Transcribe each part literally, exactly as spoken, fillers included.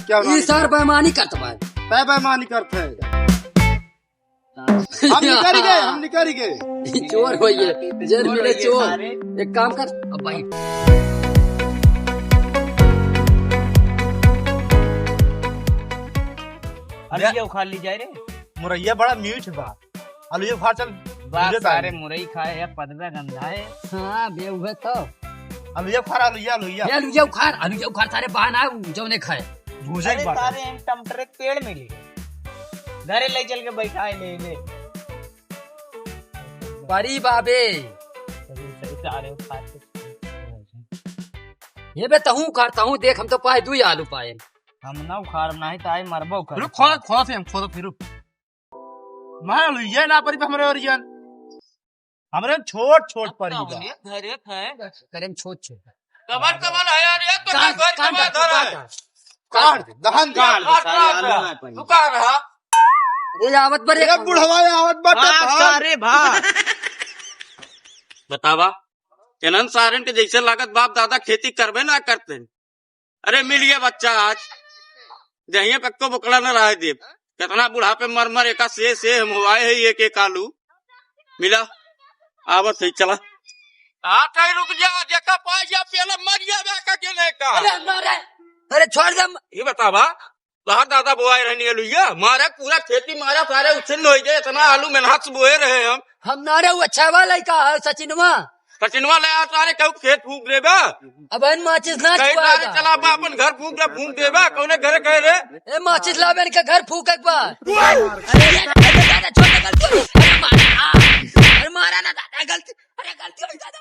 क्या ई सार बेईमानी करत बा। तै बेईमानी करत है। हम निकल गए, हम निकल गए। चोर होइए, जेल मिले चोर। एक काम कर, अब भाई। अरे, ये उखाड़ ली जाए रे। मुरैया बड़ा मीठ बा। आलू ये उखाड़ चल, वाह, भूजे सारे तारे। मुरई खाए है, पदबे गंधा है। हाँ, बे, उहे तो। आलू ये उखाड़, आलू ये, आलू ये। ए, आलू ये उखाड़, आलू ये उखाड़, सारे बहाना है, जौने खाए। भूजे अरे, के बात है। सारे इन टमाटर के पेड़ मिली। घरे ले चल के बैठा है, ले, ले। बड़ी बाबे। सही, सही, सारे उखाड़ के। ये बे, तहूँ उखाड़, तहूँ देख, हम तो पाए, दुई आलू पाए। हम ना उखाड़, नाही तो आए मरबो कर। रुक, खोद, खोद फिर, खोद फिर, रुक। मार लो, ये ना परी पे हमरे ओरियन। हमरे छोट, छोट परी बा। धरे थे। करे में छोट, छोट। कमर, कमर है यार, ये तो काट, घर काट, कमर धर है। काट, काट, दहन काट, काट, काट, काट। काट। तू कहाँ रहा? ये आवत बरे। ये बुढ़वा आवत बा, भाग भाग। सारे भाग। बतावा, इन्हन सारन के जैसे लागत बाप दादा खेती करबे ना करते। अरे मिल गया बच्चा आज, जहिया कक्को बोकड़ा न रहे देब। कितना बुढ़ापे मर मर एका से, से हम हुआए है एक एक आलू। मिला, आवत है, चला। आ कहीं रुक जा, जेका पाई जा, पेला मर जा, बे का के नहीं का। अरे ना रे, अरे छोड़ दे। ये बतावा, बाहर दादा बोआए रहनी है लुइया, मारे पूरा खेती मारा सारे उछिन्न हो गए, इतना आलू मेहनत से बोए रहे हम। हम ना रे, वो अच्छा वाला ही का है, सचिनवा। सचिनवा ले आ सारे, कहू खेत फूंक देबा। अब इन माचिस ना कहीं छुआएगा। सारे चला बा, अपन घर फूंक दे, फूंक देबा, कौने घरे कहे रे? ए, माचिस लावे इनके घर फूंक एक बार। अरे, अरे, दादा, छोड़ दे, गलती हो गई। अरे, मारा, आ, अरे, मारा ना, दादा, गलती, अरे, गलती हो गई, दादा।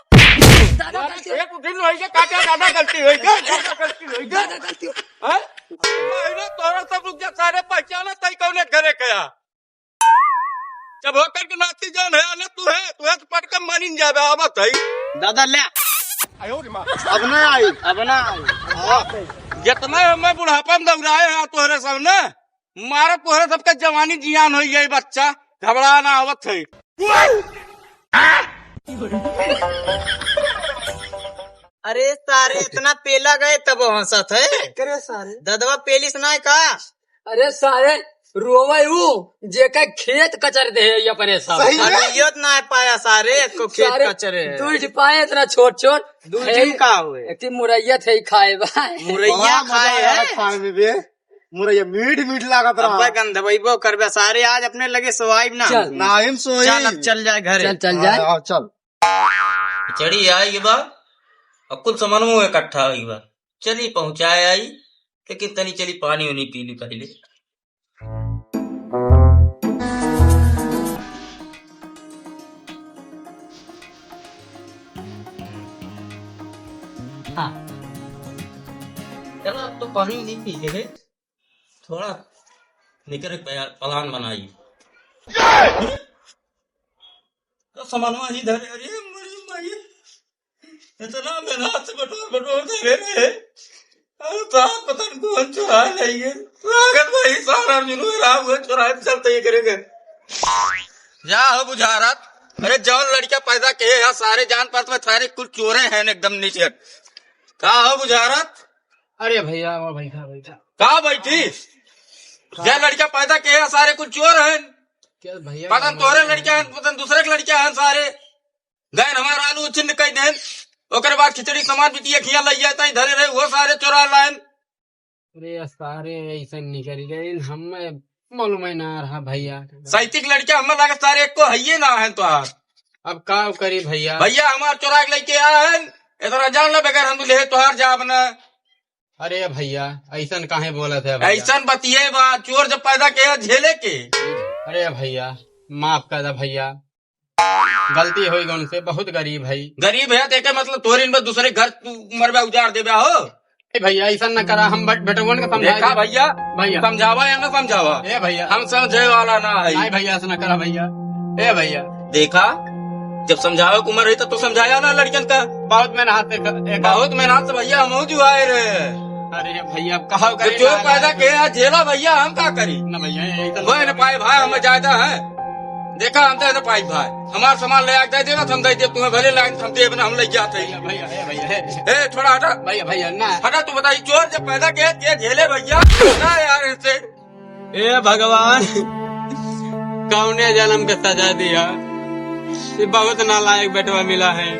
दादा, मारा गलती हो गई। एक दिन होई के काटे, दादा, गलती होई के, दादा, गलती होई के। दादा, गलती हो गई। हैं? अरे, तोरा सब रुक जा, सारे पहचाना तई कौने घरे कया। जब होकर के नाती जान है, आने तू है, तू है तो पटकन मानिन जाबे, आवत है। दादा ले। अब ना आई। अब ना आई। जितना हमें बुढ़ापा में दौड़ाए हैं तोहरे सामने, मारा तोहरे सबके जवानी जियान होई गई बच्चा, घबरा ना आवत है। अरे सारे इतना पेला गए तब हंसत है। करे सारे। ददवा पेलिस ना का? अरे सारे, रोवे ऊ जेका खेत कचर दे है ये अपने सब। सही में? अरे यो तो ना पाया सारे, को खेत सारे कचरे है। दूध पाए इतना छोट छोट। दूध है, जीव का हुए? एक मुरैया थे ही खाए बा। मुरैया बड़ा मजा खाए आया है। खाए में बे। मुरैया मीठ मीठ लागत रहा। अब्बा गंधवैबो करबे सारे, आज अपने लगे सोआइब ना। चल। ना हम सोई। चल अब चल जाए घरे। चल, चल जाए। हाँ, हाँ, चल। खिचड़ी आई बा, और कुल सामानों इकट्ठा आई बा। चली पहुँचाए आई, लेकिन तनी चली पानी उनी पी ली पहले। हाँ। चलो, अब तो पानी नहीं पी के है, थोड़ा निकर के बया-, प्लान बनाई। तो सामानवा ही धरे, अरे मरी माई, इतना मेहनत से बटोर बटोर धरे रहे। अरे साहब, पता नहीं कौन चुरा ले ये। लागत भाई सारा जुनू राम हुए चुराए चलते ये करेंगे। जा हो बुझारत, अरे जौन लड़का पैदा किए हैं सारे जान पात में थारे कुल चोरे हैं एकदम नीचे। का हो बुझारत? अरे भैया, वो बैठा, बैठा। का बैठी? जे लड़का पैदा किए हैं सारे कुल चोर हैं। क्या भैया? पता न तोरे लड़का हैं, पता न दूसरे के लड़का हैं सारे। गए हमार आलू उछिन्न कई देन, ओकरे बाद खिचड़ी सामान बिटिया खिया लइया ताई धरे रहे, वो सारे चोरा लाइन। अरे सारे ऐसे निकल गए, हमें मालूम ही ना रहा भैया। सैतिक लड़का हमें लगे सारे एको हइये ना है तोहार। अब का करी भैया? भैया हमार चोरा के लेके आए हैं, इतना जान ले बगैर हम ले तोहार जाब ना। अरे भैया, ऐसन काहे बोलत है भैया? ऐसन बतिये बा, चोर जब पैदा किया झेले के। अरे भैया, माफ कर दे भैया, गलती हो गई उनसे, बहुत गरीब है। गरीब है, देखे मतलब तोहरे इन बस दूसरे घर तू मरबे उजाड़ देबे हो। ए भैया, ऐसा न करा, हम बट-, बेटवन के समझा देखा दे। भैया, भैया। समझावा या ना समझावा? ए भैया। हम समझे वाला ना है। नहीं भैया, ऐसा न करा भैया। ए भैया। देखा, जब समझावे के उम्र है तो तू समझाया ना लड़कन का। बहुत मेहनत से क-, एक बहुत मेहनत से भैया हम जुआए रहे। अरे भैया, अब कहा तो करे जो यार। पैदा के है, झेला भैया, हम का करी? ना भैया, यही तो वह न पाए भाई, हमें ज्यादा है। देखा, हम दे दे पाई भाई, हमार सामान ले आके दे देना, हम दे दे तुम्हें, भले लाइन हम देब ना, हम ले जाते हैं। भैया, भैया, भैया, भैया। ए, थोड़ा हटा। भैया, भैया, ना। हटा, तू बताई, चोर जब पैदा के, के झेले भैया। ना यार, इससे। ए भगवान, कौने जन्म के सजा दिया, ये बहुत नालायक बेटवा मिला है।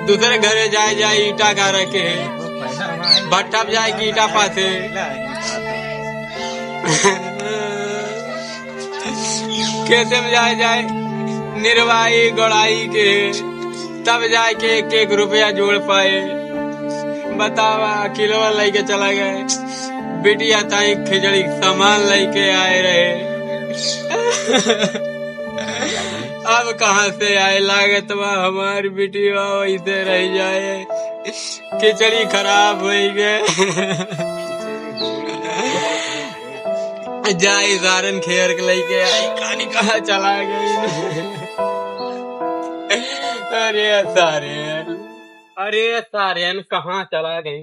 दूसरे घरे जाए, जाए ईटा गारे के, भट्ठा पे जाए के ईटा पाथे। खेते में जाए, जाए निरवाई गोड़ाई के, तब जाए के एक, एक रुपया जोड़ पाए। बतावा, अखिलवा लेके चला गए, बिटिया ताई खिचड़ी के सामान लेके आए रहे। अब कहाँ से आए? लागत बा हमार बिटिया वैसे रह जाए। खिचड़ी खराब होई गे। जाई सारन खेर के लेके आई, कानी कहाँ चला गई? अरे सारे, अरे सारे, कहाँ चला गई?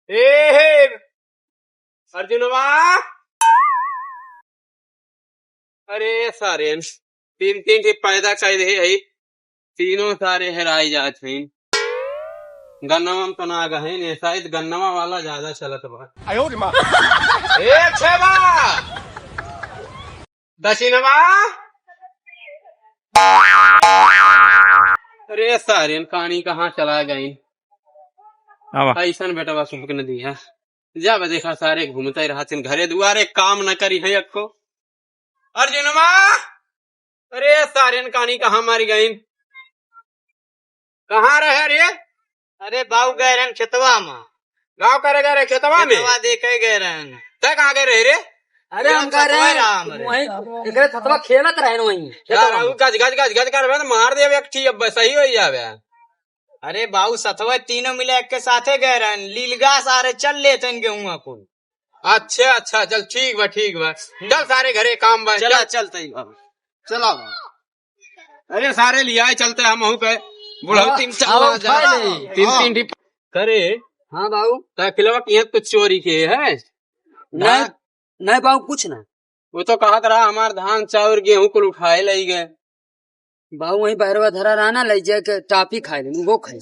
ए हे, अर्जुनवा, अरे सारे, तीन, तीन ठे पैदा कर दे है, तीनों सारे हेराई जात हैं। गन्नवा में तो ना गए ने, शायद गन्नवा वाला ज्यादा चलत बा। आयो रे माँ। ए छेबा, दक्षिणवा, अरे सारे, कानी कहाँ चला गई? आवा। ऐसन बेटवा सुख न दिया। जब देखा सारे घूमते रहत हैं घरे दुआरे, काम न करी है अक्को। अर्जुनमा, अरे सारेन कानी कहाँ मारी गईन? कहाँ रहे रे? अरे बाऊ गए रहन खेतवा में। गाँव करे गए रहे खेतवा में? खेतवा देखे गए रहन। तै कहाँ गए रहे रे? अरे हम कह रहे हैं, वहीं एकरे सतवा खेलत रहे वहीं, खेतवा में। गज, गज, गज, गज करबे तो मार देबे एक ठी, अब सही हो जावे। अरे बाऊ, सतवा तीनों मिला एक के साथे गए रहन, लीलगा सारे चल लेते हैं गेहूं कुल। अच्छा, अच्छा, चल ठीक बा, ठीक बा। चल सारे घरे काम बा, चला, चल। चलते ही बाबू। चला बाबू। अरे सारे लियाए चलते हम हूँ के बुढ़ौती में चल जाए। तीन, तीन टिप करे। हाँ बाबू। ता अखिलवा की तो चोरी के है? नहीं, नहीं बाबू, कुछ ना। वो तो कहत रहा हमार धान चाउर गेहूं कुल उठाए लई गए। बाबू वहीं बहरवा धरा रहा ना, लई जाए के टाफी खाए लेन, वो खाए।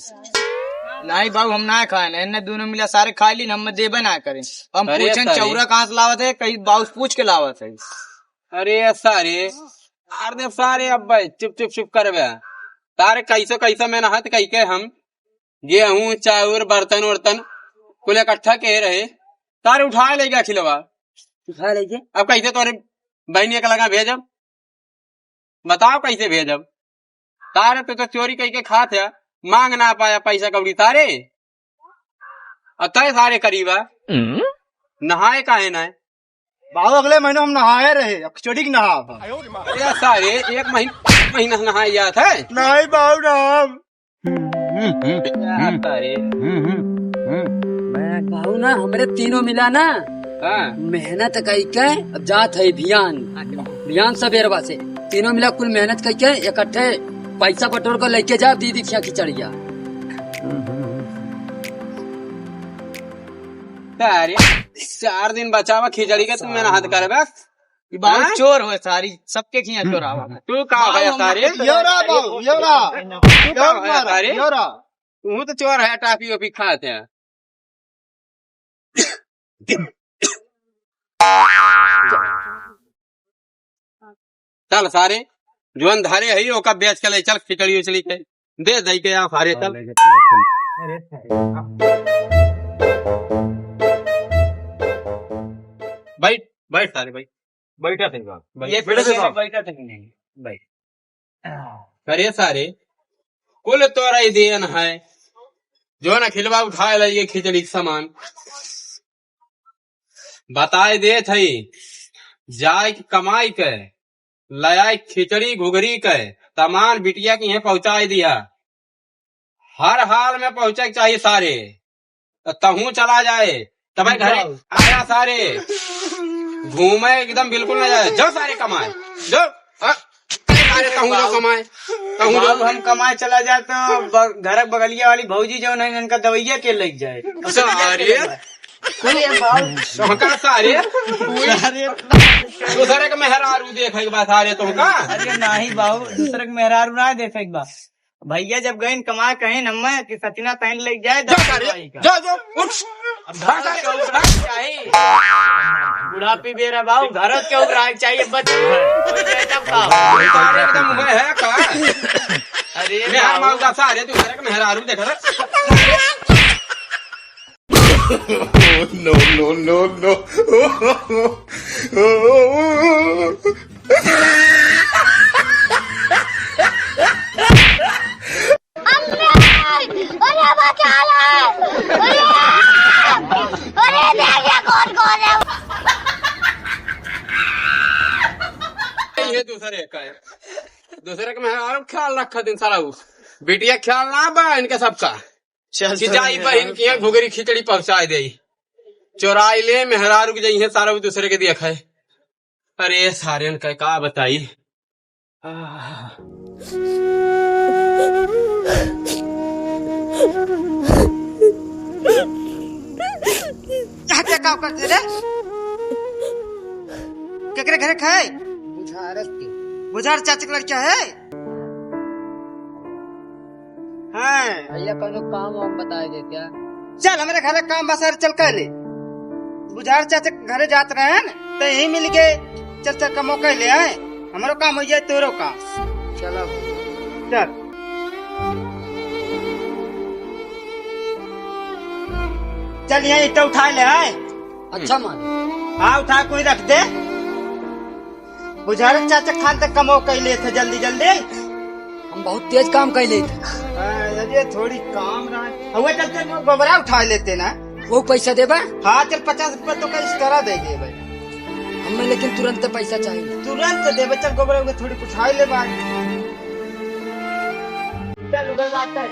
नहीं बाबू, हम ना खाए ना, इन्ने दोनों मिला सारे खाए लीन, हम देबे ना करें। हम अरे पूछेन सारे। चौरा कहाँ से लावत है, कहीं बाबू से पूछ के लावत है। अरे सारे, अरे सारे, अब भाई चुप, चुप, चुप करबे। सारे कैसो, कैसो मेहनत कई के हम गेहूं, चाउर, बर्तन, वर्तन कुल इकट्ठा के रहे, सारे उठा ले गया अखिलवा। उठा ले गया। अब कैसे तोरे बहनिया के लगा भेजब? बताओ कैसे भेजब? तारे तो, तो चोरी कई के खात है, मांग ना पाया पैसा कौड़ी तारे। और तय सारे करीबा, हम्म? नहाए काहे ना है? बाबू, अगले महीने हम नहाए रहे, अब चोरी के नहाब। अरे सारे, एक महीन-, महीना से नहाए जात है। नहीं बाबू, ना हम। हम्म, हम्म, हम्म, हम्म, सारे। हम्म, हम्म, हम्म। मैं बाबू ना, हमरे तीनों मिला ना, हाँ। मेहनत कई के अब जात है भियान, भियान सबेरवा से। तीनों मिला कुल मेहनत कई के इकट्ठे पैसा बटोर के लेके जाब दीदी खिया खिचड़िया। हम्म, हम्म, हम्म। सारे, चार दिन बचावा खिचड़ी के, तुम मेहनत करबे। ई बाबू हाँ? चोर होए सारी, सबके खिया चोरावा। तू का बाबू है हम सारे? यो रहा बाबू, यो रहा। तू का यो है मारा, सारे? यो रहा। तू तो चोर है, टाफी ओफी खात है। चल सारे, जोन धारे है, ओका बेच के ले चल, खिचड़ी उचड़ी के। दे दई के आप हारे तब। बैठ, बैठ सारे, बैठ। बैठा थे बाप, बैठ। ये बैठा थे बाप। बैठा थे नहीं, बैठ। अरे सारे, कुल तोरा ही देन है, जो ना खिलवा उठाए ला ये खिचड़ी के सामान। बताए देत हई, जाए के कमाई के, ले आए खिचड़ी घुघरी के, सामान बिटिया के यहाँ पहुँचाए दिया। हर हाल में पहुँचे के चाहिए सारे। तो तहूँ चला जाए, तब घरे जाओ। आया सारे, घूमे एकदम बिल्कुल ना जाए। जाओ सारे कमाए, जाओ। हाँ, सारे तहूँ जाओ कमाए, तहूँ जाओ। बाबू, हम कमाए चला जाए तो ब-, घर बगलिया वाली भौजी जो नहीं, इनका दवाइया के लग जाए। सारे, अरे बाबू। तोहका सारे, सारे। दूसरे के मेहरारू देखे के बा सारे तोहका। अरे नाही बाबू, दूसरे के मेहरारू ना देखे के बा। भैया जब गइन कमाए कहीं हमें कि सचिना तैन ले जाए जो दस सारे, रुपये का। जो, जो, उठ। अब घर के उगराई चाहिए। बुढ़ापी बेरा बाबू, घर के उगराई चाहिए, बच कोई जाए तब का। सारे एकदम हुए है का? अरे मेहर बाबू। माऊ का सारे, दूसरे के मेहरारू देख रहा। No, no, no, no। अरे, अरे, बचा ले। अरे, अरे, देख, ये कौन, कौन है? ये दूसरे का है। दूसरे का मेहरारू ख्याल रखा दिन सारा उ। बिटिया ख्याल ना बा इनके सबका। चल, कि चल, जाई चल। बहिन की यहाँ घुघरी खिचड़ी पहुँचाए देई। चोराई ले मेहरारू के जइहे सारा उ दूसरे के देखे। अरे सारेन का का बताई। आह। चाचा का करते रे? केकरे घरे खाए? बुझारत के। बुझार चाचा के लड़का है? हाँ। भैया, कौनो काम वाम बताए देते हैं। चल, हमरे घरे काम बा सारे, चल कह ले। बुझार चाचा के घरे जात रहे हैं ना, तो यही मिल गए। चल, चल, कमो कह ले आए, हमरो काम हो जाए, तोरो काम। चलो। चल। चल, यहाँ ईंटा उठा ले आए। अच्छा मान। हाँ, उठा कोई रख दे। बुझारत चाचा खान तक कमो कइ लेत है जल्दी जल्दी। हम बहुत तेज काम कइ लेत है। हाँ, अरे थोड़ी काम रहा। हुआ चलते वो गोबरा उठा लेते ना। वो पैसा देबा? हाँ, चल पचास रुपया तो का इस तरह दे दे भाई। हमें लेकिन तुरंत पैसा चाहिए। तुरंत देबे, चल गोबरा वो थोड़ी उठा ले भाई। चल उधर बात है।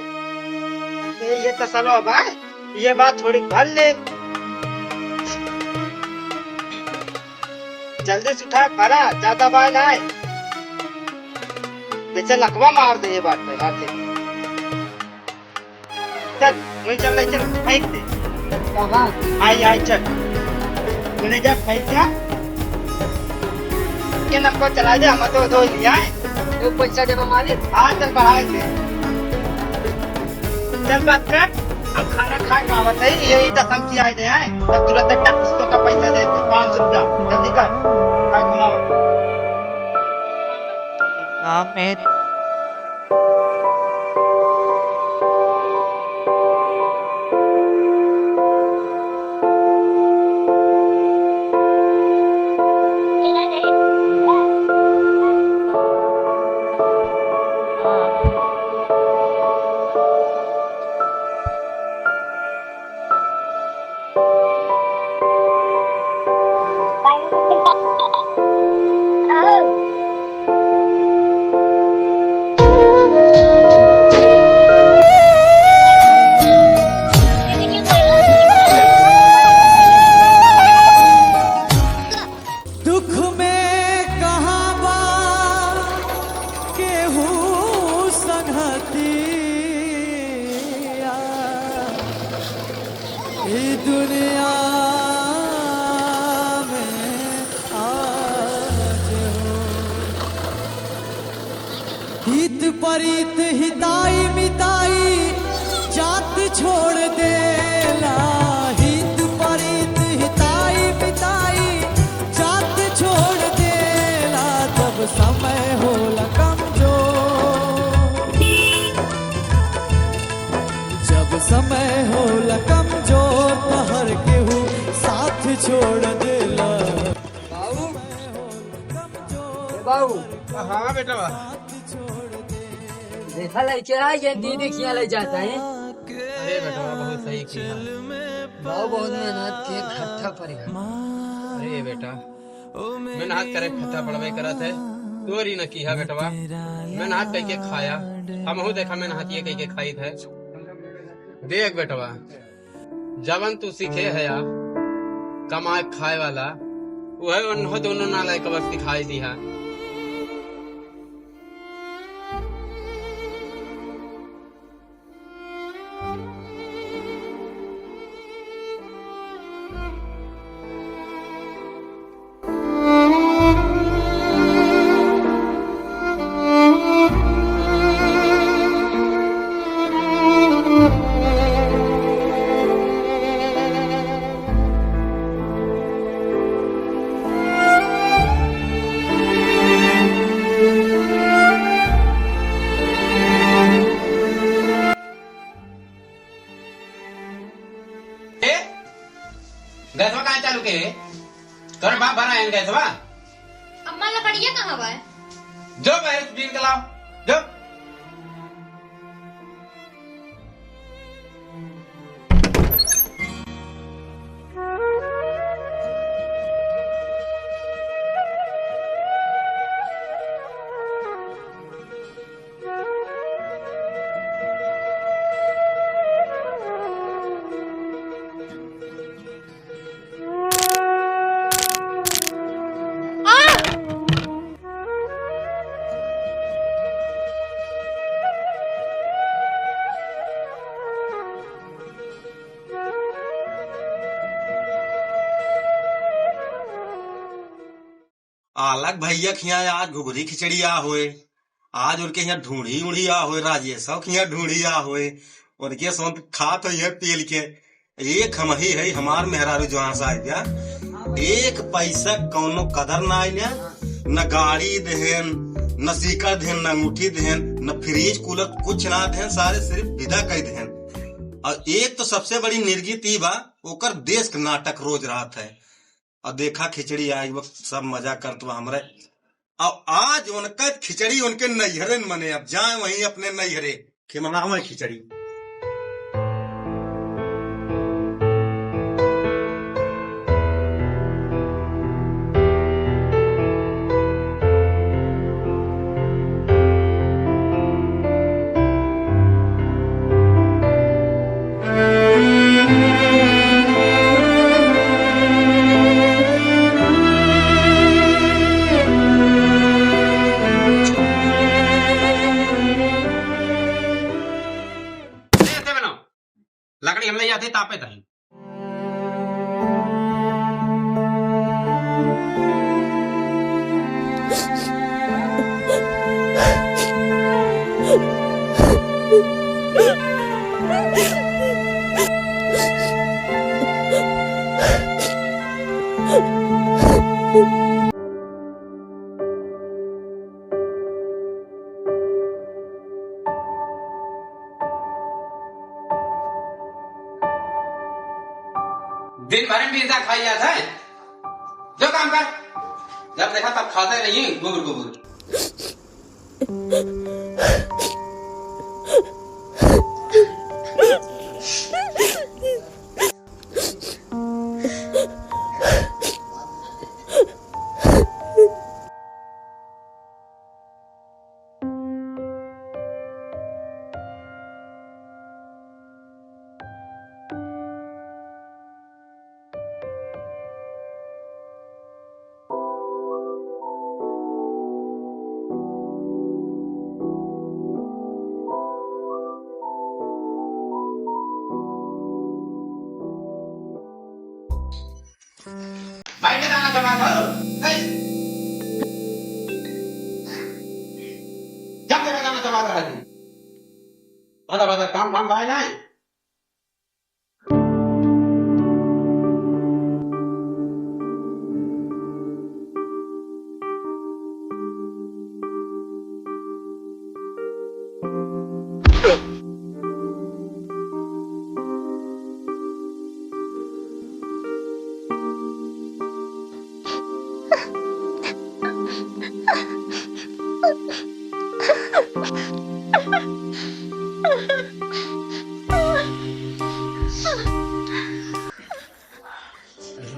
ये, ये तो सलो भाई, ये बात थोड़ी भर ले। जल्दी से उठा, भरा, ज्यादा बाय ना आए। जैसे लकवा मार दे ये बात पे, हाथ से। चल, वहीं चल, ले चल, फेंक दे। कहाँ? आई, आई, चल। तूने जा, फेंक दिया। के नक्को चला दे, हम तो दो ही लिया है। वो पैसा देबा मालिक? हाँ, चल, बढ़ाए दे। चल बात कर, अब खाना खा के आवत है, ये ईटा हम किया दे हैं, तब तुरंत टक से तोका पैसा दे दे, पाँच सौ रुपया, जल्दी कर, खा के आओ। हाँ, मैं दुख में कहाँ बा केहू संगतिया, ई दुनिया में आज हो। हित परित हिताई मिताई जात छोड़ देला, हित परित हिताई मिताई जात छोड़ देला, जब समय होला कमजोर, जब समय होला कमजोर, त हर केहू साथ छोड़ देला। बाबू, ए बाबू। हाँ बेटवा। देखा लइके आ, ये दीदी किया ले जाता है। अरे बेटवा, बहुत सही किया। बाबू बहुत मेहनत के खट्टा परिवार। अरे बेटा, मेहनत करे खट्टा पड़बे करत है। तोरी न किहा बेटवा, मेहनत कइके खाया। हमहू देखा मेहनत ये कइके खाइत है। देख बेटवा, जवन तू सीखे हया, कमाए खाए वाला, उहे उन्हों दोनों नालायक बस सिखाई दिहा। गैसवा काहे चालू के? तोरे बाप भरा है गैसवा? अम्मा, लकड़िया कहाँ बा? जो बहरे से बीन के लाओ, जो। आलक भैया के हियाँ आज घुघरी खिचड़ी आ होए, आज उनके हियाँ ढूंढी उड़ी आ होए, राजेशव के हियाँ ढूंढी आ होए, उनके सोंत खात होइहैं पील के। एक हमही है, हमार मेहरारू जवान साहब या, एक पैसा कौनो कदर ना आइल, न गाड़ी देहेन, न सीकर देहेन, न अंगूठी देहेन, न फ्रिज कूलर, कुछ ना देहेन, सारे सिर्फ विदा कइ देहेन। और एक तो सबसे बड़ी निर्गीत ई बा, ओकर देश के नाटक रोज रहत है। अब देखा खिचड़ी आई बा, सब मजा करत बा हमरे। अब आज उनका खिचड़ी उनके नैहरे न मने, अब जाए वहीं अपने नैहरे खिमनावे खिचड़ी। ऐसे बनाओ, लकड़ी हम ले जाते तापे ताई। दिन भर में पिज्जा खाई जात है। जो काम कर, जब देखा तब खाते रहिए गुबुर गुबुर। भाई के दाना जमा करो। ए! जब देखा दाना जमा रहा है। बता, बता, काम, काम भाई नहीं।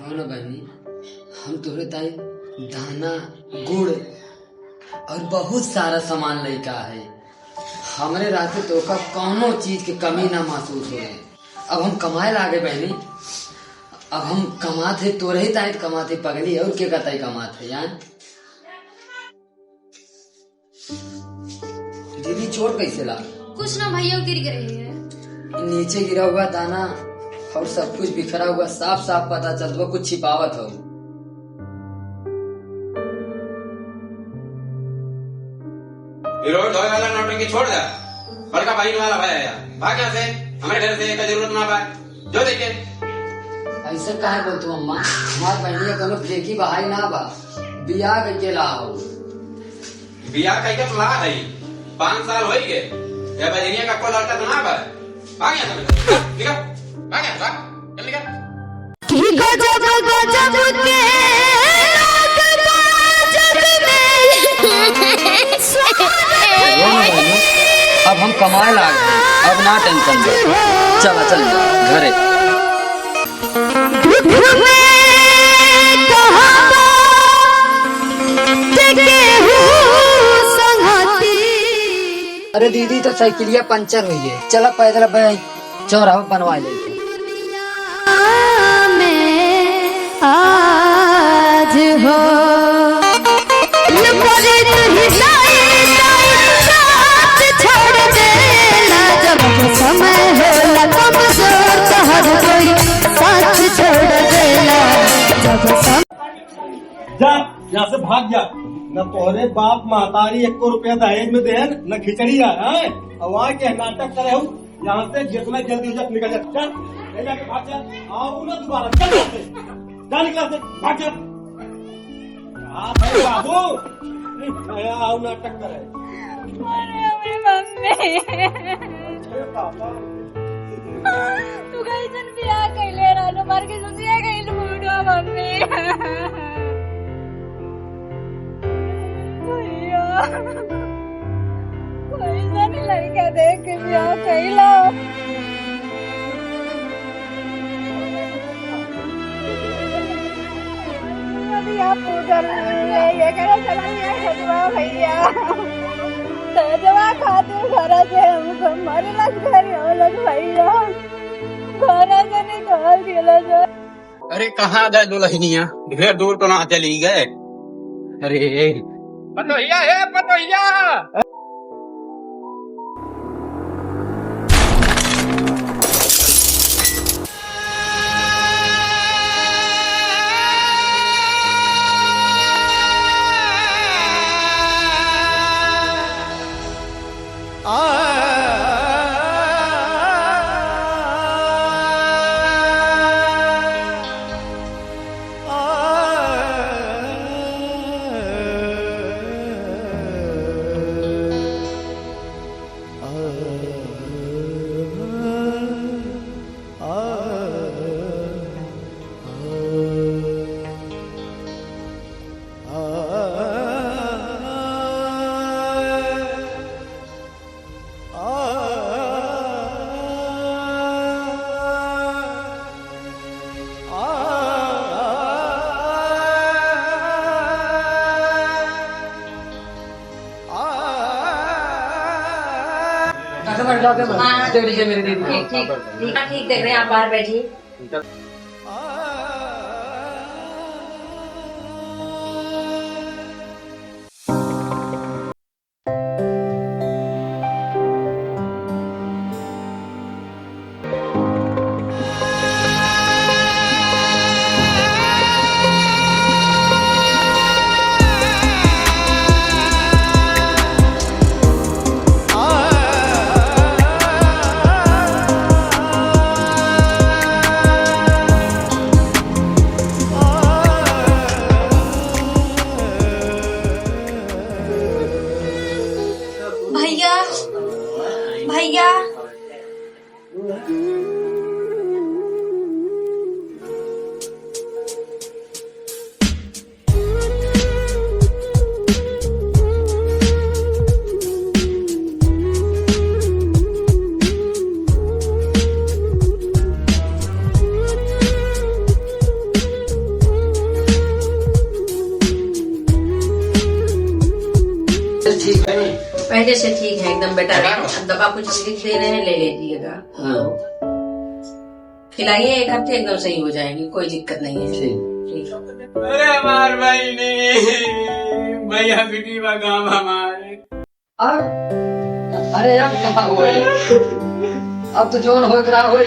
रो ना बहनी, हम तोहरे ताई दाना, गुड़ और बहुत सारा सामान लइका है। हमरे रहते तोका कौनो चीज के कमी ना महसूस होए। अब हम कमाए लागे बहनी, अब हम कमात है तोरही ताई कमात है पगली, और के का ताई कमात है यार? दीदी, चोट कैसे लाग? कुछ ना भैया, गिर गए हैं। नीचे गिरा हुआ दाना और सब कुछ बिखरा हुआ, साफ साफ पता चलत बा कुछ छिपावत हो। ये रोड धोए वाला नौटंकी छोड़ दे, बड़का बहिन वाला भाई आया, भाग यहाँ से, हमारे घर से एक जरूरत ना पाए। जो देखे। ऐसे काहे बोलत हो अम्मा? हमार बहिनिया कोनो फेंकी बहाई ना बा। बियाह कइके लाओ। बियाह कइके तो ला है। पाँच साल होई गए। ये बहिनिया का कोई लड़का तो ना बा। भाग यहाँ से। निकल। भाग यहाँ से। चल निकल। कि गजब गजब के लोग बा जग में। रो ना बहनों, अब हम कमाए लाग हैं, अब ना tension ले। चला चल घरे। दुख में कहाँ बा ते केहू संगती। अरे दीदी, तो साइकिलिया पंचर हुई है, चला पैदल अब चौराहा बनवा लेते। में आज हो। परी नहीं दाई, दाई, साथ छोड़ देला, जब समय होला कमजोर, तो हर कोई साथ छोड़ देला, जब सम- जा, यहाँ से भाग जा, न तोहरे बाप महतारी एको रुपया दहेज में देहन, न खिचड़ी यार, हैं? अब आके नाटक करे हो, यहाँ से जितना जल्दी हो जाए निकल जा। चल, ले जाके भाग जा। आओ ना दोबारा, चल यहाँ से। जा निकल से, भाग जा। आप है बाबू। अरे आओ नाटक करे। अरे, अरे मम्मी। अरे पापा। तू कैसन बियाह कैले रहलो, मर के सुतिया गइल बूढ़ो मम्मी। भैया, कैसन लड़का देख के बियाह कैला। अभी आप उधर ये करे चला ये हेदवा भैया। हेदवा खातिर घर से हमको मरलक घर होलक भैया। घर से निकाल दिला जा। अरे कहाँ गए दुलहिनिया? ढेर दूर तो ना चली गए। अरे पतोहिया, हे पतोहिया। हाँ। ठीक, ठीक, ठीक, ठीक देख रहे हैं आप, बाहर बैठिए। भैया, भैया। ठीक है। पहले से ठीक है एकदम बेटा। अब दवा कुछ लिख दे रहे हैं, ले लीजिएगा। हाँ। खिलाइए, एक हफ्ते एकदम सही हो जाएंगे, कोई दिक्कत नहीं है। ठीक। ठीक। अरे हमार बहिनी, भैया बिटिया गाँव हमारे। अब, अरे अब का होई? अब तो जौन होए के रहा होई।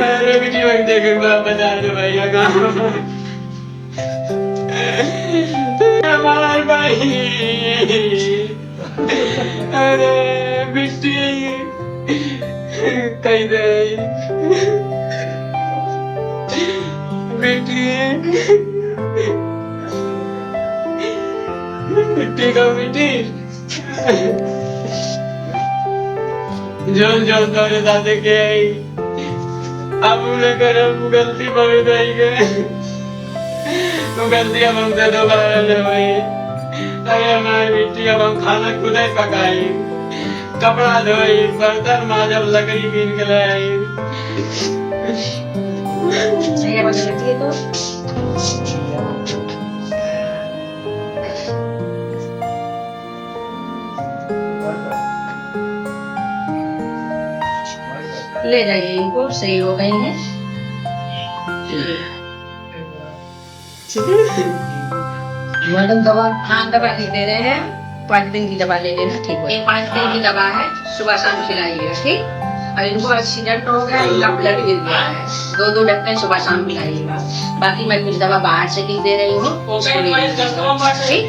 अरे बिटिया देखे बाप बता दे भैया गाँव। हमार बहिनी। अरे बिट्टी, कही दे बिट्टी, बिट्टी का बिट्टी, जौन जौन तोरे दादे के आई। अब उन्हें करब, गलती बहुत होइ गए। वो गलती अब हमसे दोबारा न होई। अरे हमारी बेटी, अब हम खाना खुदे पकाई, कपड़ा धोई, बर्तन माजब, लकड़ी बीन के ले आई। नहीं, अब गलती है तो। ले जाइए इनको, सही हो गई है। मैडम, दवा? हाँ, दवा लिख दे रहे हैं, पाँच दिन की दवा ले लेना, ठीक हो। ये पाँच दिन की दवा है, सुबह शाम खिलाइएगा, ठीक? और इनको accident हो गया, इनका blood गिर गया है, दो दो ढक्कन सुबह शाम खिलाइएगा। बाकी मैं कुछ दवा बाहर से लिख दे रही हूँ, उसको ले लीजिएगा, ठीक?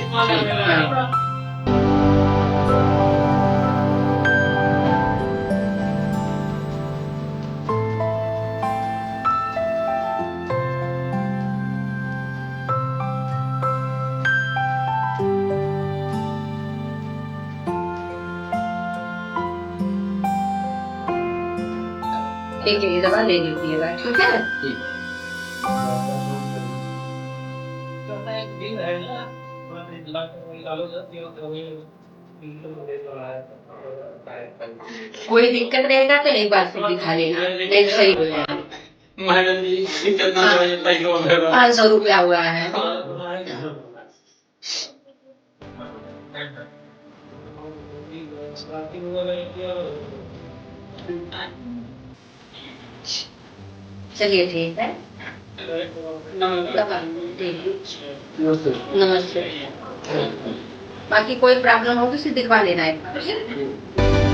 ठीक है, ये दवा ले लीजिएगा, ठीक है? ठीक। कोई दिक्कत रहेगा तो एक बार फिर दिखा लेना, नहीं सही हो जाएगा। मैडम जी, कितना हाँ। दवाई पहले हो गया? पाँच सौ रुपया हुआ है। चलिए, ठीक है। नमस्ते। दबा, ठीक। नमस्ते। नमस्ते। बाकी कोई problem हो तो उसे दिखवा लेना एक बार, ठीक है?